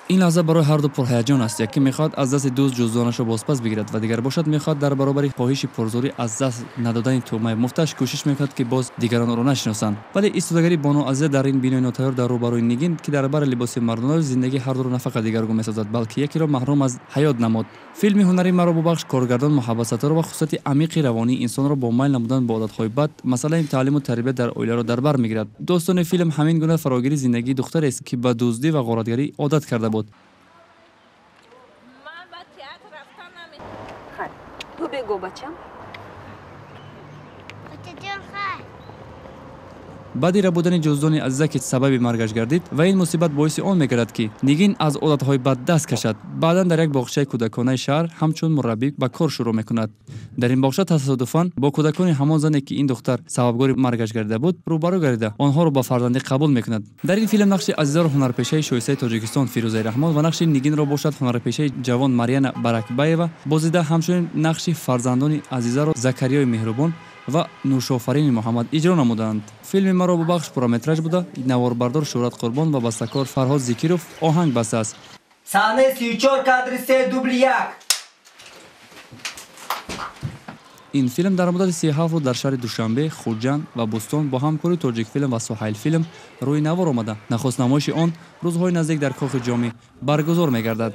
Ин лаҳза барои ҳарду пурҳаяҷон аст. Яке мехоҳад аз дасти дузд ҷуздонашро бозпас бигирад ва дигар бошад мехоҳад дар баробари хоҳиши пурзӯрӣ аз даст надодани тӯъмаи муфташ кӯшиш мекунад, ки боз дигарон ӯро нашиносанд. Вале истодагарии бону Азиза дар ин бинои нотайёр дар рӯбарӯи Нигин, ки дар бари либоси мардона, зиндагии ҳардуро на фақат дигаргун месозад, балки якеро маҳрум аз ҳаёт намуд. Филми ҳунарии «Маро бубахш» коргардон Муҳаббат Сатторова хусусияти амиқи равонии инсонро бо майл намудан ба одатҳои бад, масъалаи таълиму тарбия дар оиларо дар бар мегирад. Достони филм ҳамин гуна фарогири зиндагии духтарест, ки ба дуздӣ ва ғоратгарӣ одат карда буд. Баъди рабудани ҷуздони Азиза, ки сабаби маргаш гардид, ва ин мусибат боиси он мегардад, ки Нигин аз одатҳои бад даст кашад. Баъдан дар як боғчаи кӯдаконаи шаҳр ҳамчун мураббӣ ба кор шурӯъ мекунад. Дар ин боғча тасодуфан бо кӯдакони ҳамон зане, ки ин духтар сабабгори маргаш гардида буд, рӯбарӯ гардида, онҳоро ба фарзандӣ қабул мекунад. Дар ин филм нақши Азизаро ҳунарпешаи шоистаи Тоҷикистон Фирӯзаи Раҳмон ва нақши Нигинро бошад ҳунарпешаи ҷавон Марьяна Баракбаева бозида, ҳамчунин нақши фарзандони Азизаро Закариёи Меҳрубон ва Нӯшофарини Муҳаммад иҷро намуданд. Филми «Маро бубахш» пурраметраж буда, наворбардор Шӯҳрат Қурбон ва бастакор Фарҳод Зикиров оҳанг бастааст. Саҳнаи 34, кадри 3, дубли 1. Ин филм дар муддати 37 рӯз дар шаҳри Душанбе, Хуҷанд ва Бӯстон бо ҳамкории Тоҷикфилм ва Суҳайлфилм рӯи навор омада. Нахуст намоиши он рӯзҳои наздик дар Кохи Ҷомӣ баргузор мегардад.